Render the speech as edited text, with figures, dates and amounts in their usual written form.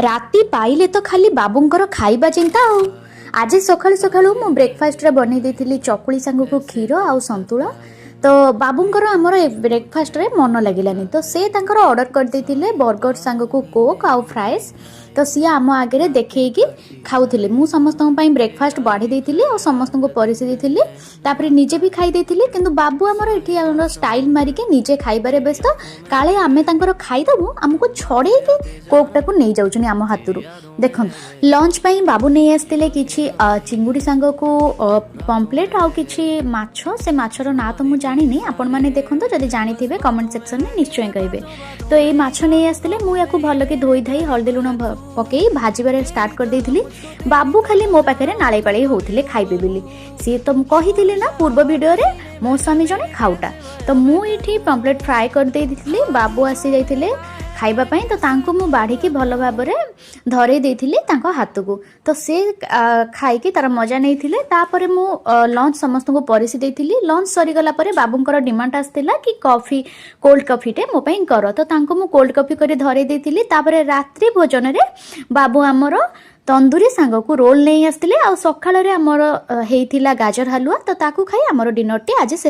ରାତି ପାଇଲେ ତ ଖାଲି ବାବୁଙ୍କର ଖାଇବା ଚିନ୍ତା। ଆଉ ଆଜି ସକାଳୁ ସକାଳୁ ମୁଁ ବ୍ରେକଫାଷ୍ଟରେ ବନେଇ ଦେଇଥିଲି ଚକୁଳି ସାଙ୍ଗକୁ କ୍ଷୀର ଆଉ ସନ୍ତୁଳା। ତ ବାବୁଙ୍କର ଆମର ବ୍ରେକଫାଷ୍ଟରେ ମନ ଲାଗିଲାନି, ତ ସେ ତାଙ୍କର ଅର୍ଡ଼ର କରିଦେଇଥିଲେ ବର୍ଗର ସାଙ୍ଗକୁ କୋକ୍ ଆଉ ଫ୍ରାଏସ୍। ତ ସିଏ ଆମ ଆଗରେ ଦେଖେଇକି ଖାଉଥିଲେ। ମୁଁ ସମସ୍ତଙ୍କ ପାଇଁ ବ୍ରେକଫାଷ୍ଟ ବାଢ଼ି ଦେଇଥିଲି ଆଉ ସମସ୍ତଙ୍କୁ ପରିସି ଦେଇଥିଲି, ତାପରେ ନିଜେ ବି ଖାଇ ଦେଇଥିଲି। କିନ୍ତୁ ବାବୁ ଆମର ଏଠି ଆମର ଷ୍ଟାଇଲ୍ ମାରିକି ନିଜେ ଖାଇବାରେ ବ୍ୟସ୍ତ। କାଳେ ଆମେ ତାଙ୍କର ଖାଇଦେବୁ, ଆମକୁ ଛଡ଼େଇକି କୋକ୍ଟାକୁ ନେଇଯାଉଛନ୍ତି ଆମ ହାତରୁ। ଦେଖନ୍ତୁ, ଲଞ୍ଚ ପାଇଁ ବାବୁ ନେଇ ଆସିଥିଲେ କିଛି ଚିଙ୍ଗୁଡ଼ି ସାଙ୍ଗକୁ ପମ୍ପଲେଟ୍ ଆଉ କିଛି ମାଛ। ସେ ମାଛର ନାଁ ତ ମୁଁ ଜାଣିନି। ଆପଣମାନେ ଦେଖନ୍ତୁ, ଯଦି ଜାଣିଥିବେ କମେଣ୍ଟ ସେକ୍ସନରେ ନିଶ୍ଚୟ କହିବେ। ତ ଏଇ ମାଛ ନେଇ ଆସିଥିଲେ। ମୁଁ ୟାକୁ ଭଲକି ଧୋଇ ଧାଇ ହଳଦୀ ଲୁଣ ପକେଇ ଭାଜିବାରେ ଷ୍ଟାର୍ଟ କରିଦେଇଥିଲି। ବାବୁ ଖାଲି ମୋ ପାଖରେ ନାଳେଇ ପାଳେଇ ହେଉଥିଲେ ଖାଇବେ ବୋଲି। ସିଏ ତ ମୁଁ କହିଥିଲି ନା ପୂର୍ବ ଭିଡ଼ିଓରେ, ମୋ ସ୍ୱାମୀ ଜଣେ ଖାଉଟା। ତ ମୁଁ ଏଇଠି ପମ୍ପଲେଟ୍ ଫ୍ରାଏ କରିଦେଇଥିଲି। ବାବୁ ଆସି ଯାଇଥିଲେ ଖାଇବା ପାଇଁ, ତ ତାଙ୍କୁ ମୁଁ ବାଢ଼ିକି ଭଲ ଭାବରେ ଧରେଇ ଦେଇଥିଲି ତାଙ୍କ ହାତକୁ। ତ ସେ ଖାଇକି ତାର ମଜା ନେଇଥିଲେ। ତାପରେ ମୁଁ ଲଞ୍ଚ ସମସ୍ତଙ୍କୁ ପରିସି ଦେଇଥିଲି। ଲଞ୍ଚ ସରିଗଲା ପରେ ବାବୁଙ୍କର ଡିମାଣ୍ଡ ଆସିଥିଲା କି କଫି, କୋଲ୍ଡ କଫିଟେ ମୋ ପାଇଁ କର। ତ ତାଙ୍କୁ ମୁଁ କୋଲ୍ଡ କଫି କରି ଧରେଇ ଦେଇଥିଲି। ତାପରେ ରାତ୍ରି ଭୋଜନରେ ବାବୁ ଆମର ତନ୍ଦୁରୀ ସାଙ୍ଗକୁ ରୋଲ୍ ନେଇ ଆସିଥିଲେ ଆଉ ସକାଳରେ ଆମର ହେଇଥିଲା ଗାଜର ହାଲୁଆ। ତ ତାକୁ ଖାଇ ଆମର ଡିନରଟି ଆଜି